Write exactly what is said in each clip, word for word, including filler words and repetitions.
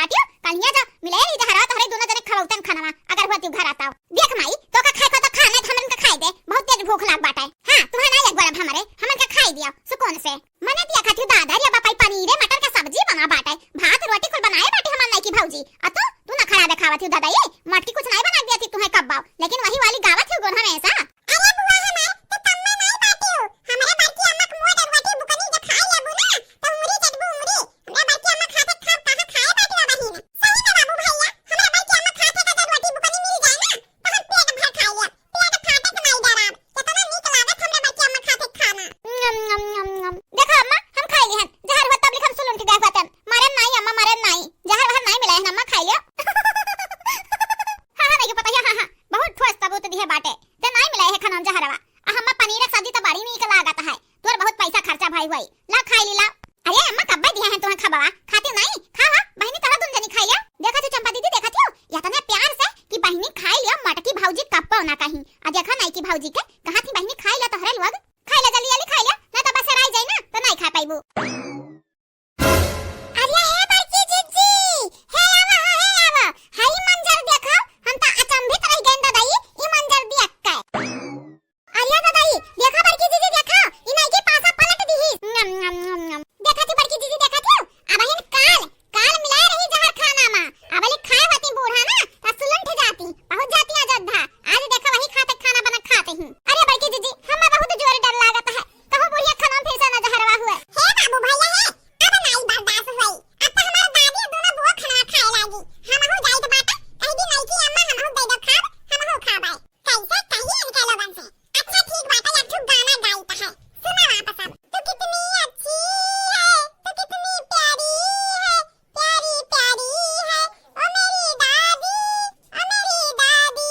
हटियो, कल्हिया जो मिले रही जहरवा तोहरे दोनों जने खवौतन खानवा, अगर हुआ तू घर आता। देख माई, तोका खाए को तो खा, नहीं तो हमन का खाए दे, बहुत तेज भूख लाग बाटे। हाँ, तुम्हें ना एक बार अब हमरे, हमन का खाए दिया सुकून से। मने दिया खाती दादा रे बापाई, पनीरे मटर का सब्जी बना बाटे, भात रोटी कुल बनाए बाटे हमार नई की भौजी। आ तू, तू नखरा देखावत ही दादा, ये मटकी कुछ नहीं बना दिया थी तुम्हें कब्बाओ, लेकिन वही वाली गावत ही गुण हमेशा। अरे बुआ हमार, तू कम में नहीं बाटी हो, हमारे बड़की अम्मा के मोट रोटी बुकनी जो खाए लेबू ना, तो उंगली चटबू उंगली। हमरा बड़की अम्मा खाते खाब कहाँ खाए बाटी बा बहिन। सही में बाबू भैया, हमरा बड़की अम्मा खाते का जब रोटी बुकनी मिल जाए ना, तो हम पेट भर खाए लेब। पेट फाटे के माई डराब। कितना नीक लागत हमरा बड़की अम्मा खाते खाना। नम, नम, नम, नम। देखो अम्मा, हम खाई लिहन। जहर हुआ तब लिखम सुलुंठ गए हुआ तन। मरे नाई अम्मा, मरे नाई। जहर वहर नाई मिला है अम्मा, खाई लियो। हाँ, हाँ, नहीं पता है, हाँ, हाँ। बहुत ठोस सबूत दिहे बाटे। ते नाई मिला है खाना जहरवा। आ अम्मा पनीर के सब्जी तो बड़ी नीक लागत है। तोर बहुत पैसा खर्चा भाई हुई। ला खाई ली ला। अरे अम्मा कब्बे दिहे हैं तुम्हें खबवा। खाती नाई? खा, खा। बहिनी तोरा दुन जनी खाई लिया। देखा थी चंपा दीदी, देखा थी, इतने प्यार से कि बहिनी खाई लिया, मटकी भौजी कब्बो ना कहीं। आ देखा नाई की भौजी के, कहा थी बहिनी खाई लिया तोहरे लोग। खाई ले जल्दी जल्दी खाई ले, ना तो बस हेराई जाई ना, तो नहीं खा पाइबू। अरे हे बड़की जिज्जी, हे आवा, हे आवा, हई मंजर देखो, हम तो अचंभित रह गए दादा, ई, ई मंजर देख के। अरे दादा, ई देखो बड़की जिज्जी देखो, ई नाई के पासा पलट दीही। नम, नम, नम, नम। देखा थी बड़की जिज्जी, देखा थी, अब हिन काल, काल मिलाए रही जहर खाना मा, अब ले खाए होती बूढ़ा ना, तो सुलुंठ जाती, पहुंच जाती अयोध्या। आज देखो वही खाते खाना बना खाते ही। अरे बड़की जिज्जी, हमें बहुत जोर डर लागत है, कहूँ बुढ़िया खाना फिर से न जहरवा हुए। हे बाबू भैया हे, अब नाई बर्दाश्त हुई। अब तो हमार दादी दोनों बुआ खाना खाए लागी। हमहू जाइत बाटे, कह दी नहीं कि अम्मा हमहू दे दो खाब, हमहू खाबे। कैसे कही इनके लोगन से। अच्छा ठीक बाटे, एक ठो गाना गाइत है। सुना वापस अब। तू कितनी अच्छी है, तू कितनी प्यारी है, प्यारी प्यारी है, ओ मेरी दादी, ओ मेरी दादी।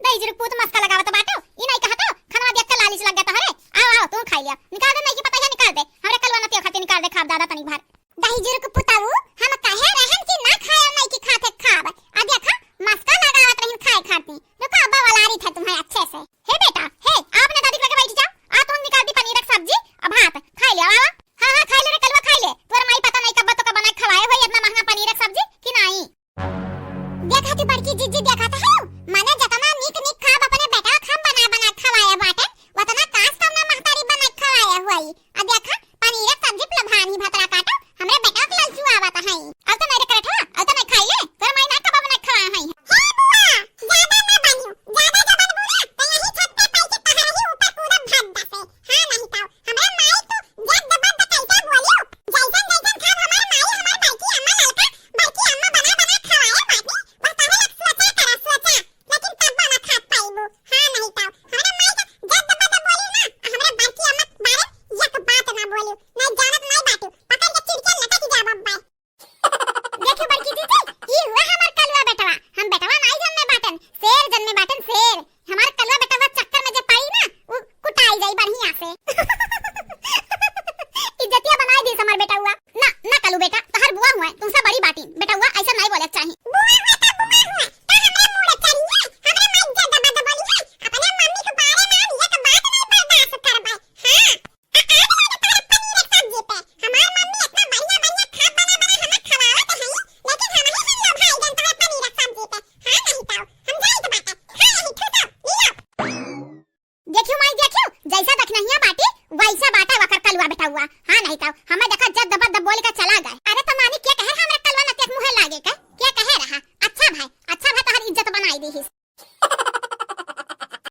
दहिजरू पूत मस्का लगावत बाटो, ई नाई कहत हो, खनवा देख के लालिच लग गया तोहरे। आओ, आओ, तू खाई लिया। निकाल दे, नाई की पता है, निकाल दे। हमरे कलवा नतिया खातिर निकाल दे, खाब दादा तनी भर। दहिजरू के पुताऊ, हम कहे रहन कि ना खाया नाई की खाते खाब। आ देखा, मस्का लगावत रहिन खाए खातिर। रुको, अब्बा वाला आ रही था तुम्हें अच्छे से। हे बेटा, हे, आपने दादी के लगे बैठ जाओ। आ तुम निकाल दी पनीर की सब्जी, अब भात, खाई लिया, आवा। हाँ, हाँ, खाई ले रे कलवा, खाई ले। तोर माई पता नहीं कब तो कब बनाए खवाए होई इतना महंगा पनीर की सब्जी कि नाई। देखा थी बड़की जिज्जी, देखा था हो, माने जतना नीक नीक खाब अपने बेटा खाब बना बना खवाए बाटे, वतना कास कम ना महतारी बना खवाए हुई। आ देखा, पनीर सब्जी प्लभानी भतरा काटो, हमरे बेटा के ललचू आवत है। अब तो मेरे करठवा, अब तो मैं खाई ले, तोर माई ना कब बना खवाए है। हे बुआ, ज्यादा ना बनियो, ज्यादा जो बनबू ना, तो यही छत पे पाई के तोहरा ही ऊपर कूदब भाग दसे। हाँ, नहीं तो हमरा माई तू जद बद कैसे बोलियो? जैसन जैसन खाब हमार माई, हमार बड़की अम्मा ललका, बड़की अम्मा बना बना खवाए बाटी, बस तोहरे लोग सोचा करा, सोचा। लेकिन तब ना खा पाइबू। हाँ, नहीं तो हमरा माई का जद बद बोलियो ना, हमरा बड़की अम्मा के बारे एक बात ना बोलियो, ना जानत नहीं बाटू, पकड़ के चिड़के लटक जाब अब्बा। देखो बड़की दीदी, ई हुआ हमार कलुआ बेटवा। हम बेटवा नाई जन्मे बाटन, शेर जन्मे बाटन, शेर। हमार कलुआ बेटवा चक्कर में जे पड़ी ना, उ कुटाई जाई बढ़िया से। इज्जतिया बनाई दीस हमार बेटवा। ना, ना कलू बेटा, तोहर बुआ हुआ, तुमसे बड़ी बाटी। बेटवा ऐसा नहीं बोले के चाही। बुआ हुआ तो बुआ हुआ, का हमरा मूड़ चढ़िए? हमरा माई इज्जत दबा दबा बोली है। अपने मम्मी के बारे में हम एक बात नहीं बर्दाश्त करबे। हाँ। आ, आ गया ना तोहरे पनीर के सब्जी पे। हमार मम्मी इतना बढ़िया बढ़िया खाब बना बना हमें खवावत है, लेकिन हम ही हम लोग भाई जान तोहरे पनीर के सब्जी पे। हाँ, नहीं तो हम जाइत बाटे। हाँ, नहीं, ठूसो, लियो। देखियो माई, देखियो, जैसा देखनहिया बाटी, वैसा बाटा वकर कलुआ बेटवा। हाँ, नहीं तो हमें देखा जब दबा दब बोल के चला गए।